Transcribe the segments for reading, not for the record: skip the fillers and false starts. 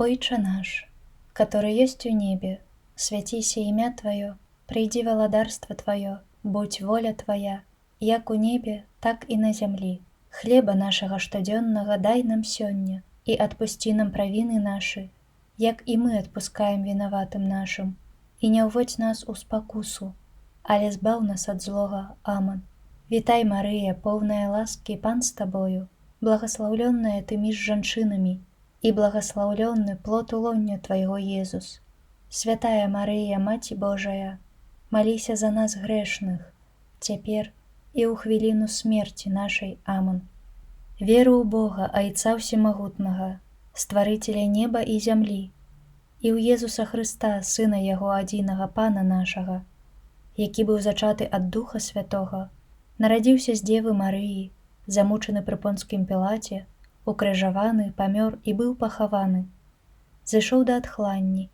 Ойча наш, каторы ёсць у небе, свяціся імя Тваё, прыйдзі валадарства Тваё, будзь воля Твая, як у небе, так і на зямлі. Хлеба нашага штодзённага дай нам сёння, і адпусці нам правіны нашы, як і мы адпускаем вінаватым нашым, і не ўводзь нас у спакусу, але збаў нас ад злога. Амэн. Вітай, Марыя, поўная ласкі, Пан з табою, благаслаўлёная ты між жанчынамі, і благаслаўлёны плод улоння Твайго, Езус. Святая Марыя, Маці Божая, маліся за нас грэшных, цяпер і ў хвіліну смерці нашай. Амэн. Веру ў Бога, Айца Усемагутнага, Стварыцеля неба і зямлі, і ў Езуса Хрыста, Сына Яго адзінага, Пана нашага, які быў зачаты ад Духа Святога, нарадзіўся з Дзевы Марыі, замучаны пры Понцкім Пілаце, укрыжаваны, памёр і быў пахаваны, зышоў да адхланні,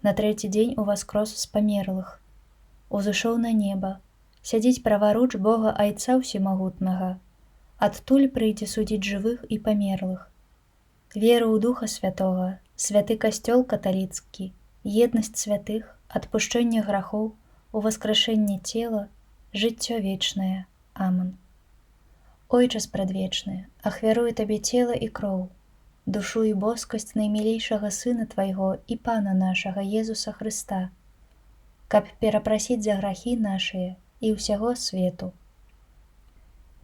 на трэці дзень уваскрос з памерлых, узышоў на неба, сядзіць праваруч Бога Айца Усемагутнага, адтуль прыйдзе судзіць жывых і памерлых. Веру ў Духа Святога, святы Касцёл каталіцкі, еднасць святых, адпушчэнне грахоў, уваскрашэнне цела, жыццё вечнае. Амэн. Ойча спрадвечны, ахвярую Табе цела і кроў, душу і боскасць наймілейшага Сына Твайго і Пана нашага Езуса Хрыста, каб перапрасіць за грахі нашыя і ўсяго свету.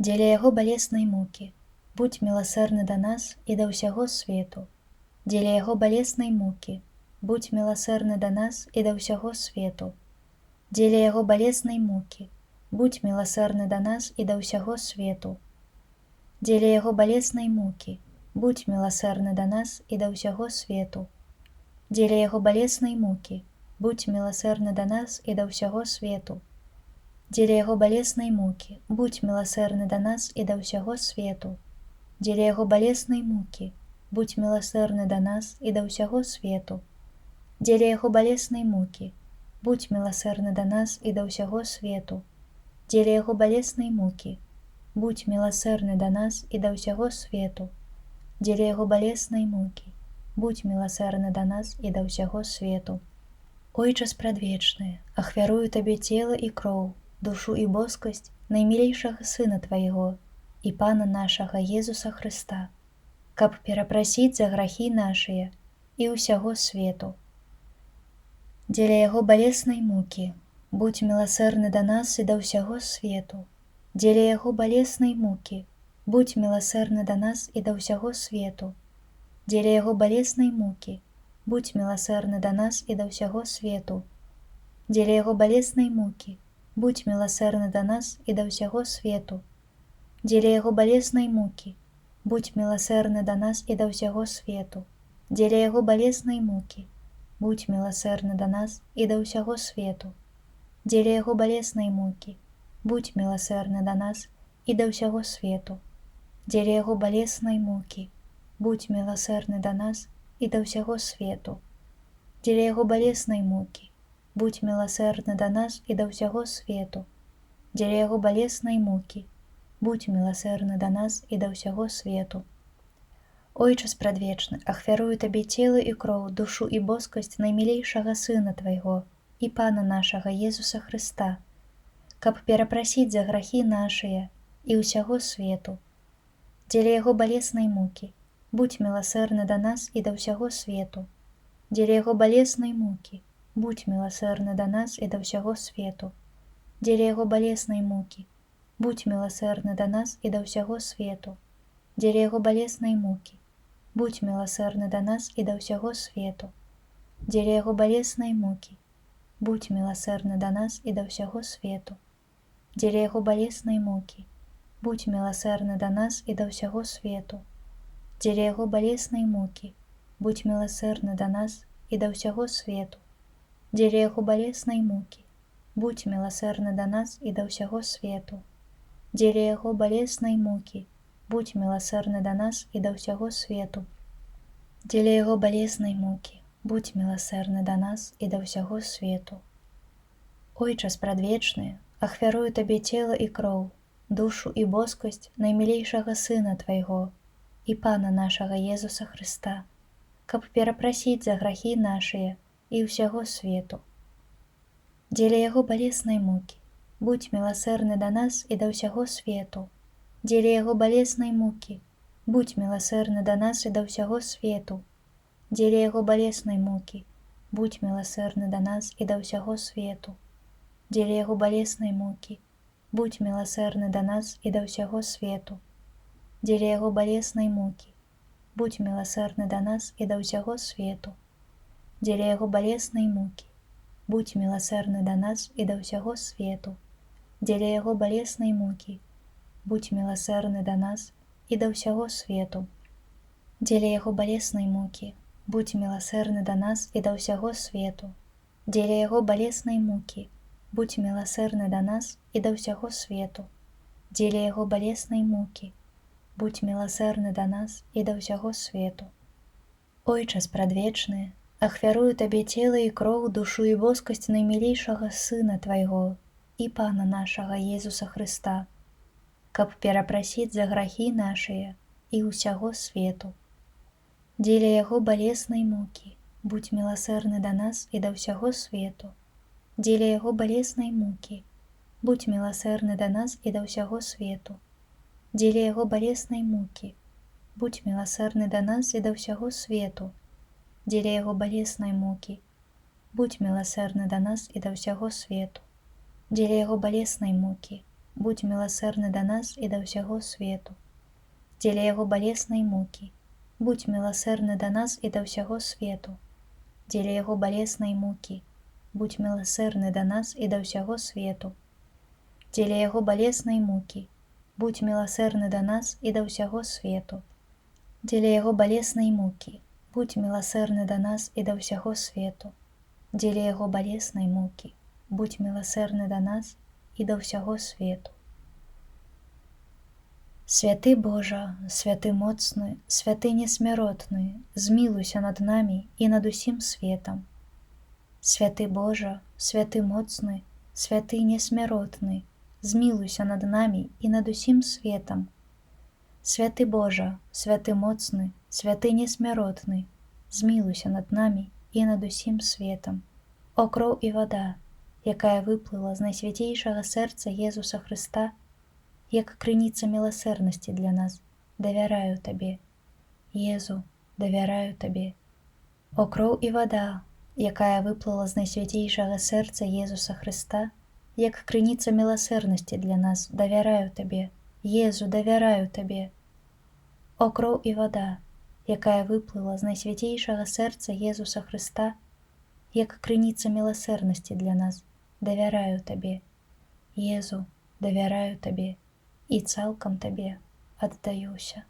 Дзеля Яго балеснай мукі, будзь міласэрны да нас і да ўсяго свету. Дзеля Яго балеснай мукі, будзь міласэрны да нас і да ўсяго свету. Дзеля Яго балеснай мукі, будзь міласэрны да нас і да ўсяго свету. Дзеля Яго балеснай мукі, будзь міласэрны да нас і да ўсяго свету. Дзеля Яго балеснай мукі, будзь міласэрны да нас і да ўсяго свету. Дзеля Яго балеснай мукі, будзь міласэрны да нас і да ўсяго свету. Дзеля Яго балеснай мукі, будзь міласэрны да нас і да ўсяго свету. Дзеля Яго балеснай мукі, будзь міласэрны да нас і да ўсяго свету. Дзеля Яго балеснай мукі, будзь міласэрны да нас і да ўсяго свету. Дзеля Яго балеснай мукі, будзь міласэрны да нас і да ўсяго свету. Ойча спрадвечны, ахвярую Табе цела і кроў, душу і боскасць наймілейшага Сына Твайго і Пана нашага Езуса Хрыста, каб перапрасіць за грахі нашыя і ўсяго свету. Дзеля Яго балеснай мукі, будзь міласэрны да нас і да ўсяго свету. Дзеля Яго балеснай мукі, будзь міласэрны да нас і да ўсяго свету. Дзеля Яго балеснай мукі, будзь міласэрны да нас і да ўсяго свету. Дзеля Яго балеснай мукі, будзь міласэрны да нас і да ўсяго свету. Дзеля Яго балеснай мукі, будзь міласэрны да нас і да ўсяго свету. Дзеля Яго балеснай мукі, будзь міласэрны да нас і да ўсяго свету. Дзеля Яго балеснай мукі, будзь міласэрны да нас і да ўсяго свету. Дзеля Яго балеснай мукі, будзь міласэрны да нас і да ўсяго свету. Дзеля Яго балеснай мукі, будзь міласэрны да нас і да ўсяго свету. Дзеля Яго балеснай мукі, будзь міласэрны да нас і да ўсяго свету. Ойча спрадвечны, ахвярую Табе цела і кроў, душу і боскасць наймілейшага Сына Твайго і Пана нашага Езуса Хрыста, каб перапрасіць за грахі нашыя і ўсяго свету. Дзеля Яго балеснай мукі, будзь міласэрны да нас і да ўсяго свету. Дзеля Яго балеснай мукі, будзь міласэрны да нас і да ўсяго свету. Дзеля Яго балеснай мукі, будзь міласэрны да нас і да ўсяго свету. Дзеля Яго балеснай мукі, будзь міласэрны да нас і да ўсяго свету. Дзеля Яго балеснай мукі, будзь міласэрны да нас і да ўсяго свету. Дзеля Яго балеснай мукі, будзь міласэрны да нас і да ўсяго свету. Дзеля Яго балеснай мукі, будзь міласэрны да нас і да ўсяго свету. Дзеля Яго балеснай мукі, будзь міласэрны да нас і да ўсяго свету. Дзеля Яго балеснай мукі, будзь міласэрны да нас і да ўсяго свету. Дзеля Яго балеснай мукі, будзь міласэрны да нас і да ўсяго свету. Ойча спрадвечны, ахвярую Табе цела і кроў, душу і боскасць наймілейшага Сына Твайго і Пана нашага Езуса Хрыста, каб перапрасіць за грахі нашыя і ўсяго свету. Дзеля Яго балеснай мукі, будзь міласэрны да нас і да ўсяго свету. Дзеля Яго балеснай мукі, будзь міласэрны да нас і да ўсяго свету. Дзеля Яго балеснай мукі, будзь міласэрны да нас і да ўсяго свету. Дзеля Яго балеснай мукі, будзь міласэрны да нас і да ўсяго свету. Дзеля Яго балеснай мукі, будзь міласэрны да нас і да ўсяго свету. Дзеля Яго балеснай мукі, будзь міласэрны да нас і да ўсяго свету. Дзеля Яго балеснай мукі, будзь міласэрны да нас і да ўсяго свету. Дзеля Яго балеснай мукі, будзь міласэрны да нас і да ўсяго свету. Дзеля Яго балеснай мукі, будзь міласэрны да нас і да ўсяго свету. Дзеля Яго балеснай мукі, будзь міласэрны да нас і да ўсяго свету. Ойча спрадвечны, ахвярую Табе цела і кроў, душу і боскасць наймілейшага Сына Твайго і Пана нашага Езуса Хрыста, каб перапрасіць за грахі нашыя і ўсяго свету. Дзеля Яго балеснай мукі, будзь міласэрны да нас і да ўсяго свету. Дзеля Яго балеснай мукі, будзь міласэрны да нас і да ўсяго свету. Дзеля Яго балеснай мукі, будзь міласэрны да нас і да ўсяго свету. Дзеля Яго балеснай мукі, будзь міласэрны да нас і да ўсяго свету. Дзеля Яго балеснай мукі, будзь міласэрны да нас і да ўсяго свету. Дзеля Яго балеснай мукі, будзь міласэрны да нас і да ўсяго свету. Дзеля Яго балеснай мукі, будзь міласэрны да нас і да ўсяго свету. Дзеля Яго балеснай мукі, будзь міласэрны да нас і да ўсяго свету. Дзеля Яго балеснай мукі, будзь міласэрны да нас і да ўсяго свету. Дзеля Яго балеснай мукі, будзь міласэрны да нас і да ўсяго свету. Святы Божа, святы моцны, святы несмяротны, змілуйся над намі і над усім светам. Святы Божа, святы моцны, святы несмяротны, змілуйся над намі і над усім светам. Святы Божа, святы моцны, святы несмяротны, змілуйся над намі і над усім светам. О кроў і вада, якая выплыла з найсвяцейшага сэрца Езуса Хрыста, як крыніца міласэрнасці для нас, давяраю Табе. Езу, давяраю Табе. О кроў і вада, якая выплыла з найсвяцейшага сэрца Езуса Хрыста, як крыніца міласэрнасці для нас, давяраю Табе. Езу, давяраю Табе. О кроў і вада, якая выплыла з найсвяцейшага сэрца Езуса Хрыста, як крыніца міласэрнасці для нас, давяраю Табе. Езу, давяраю Табе і цалкам Табе аддаюся.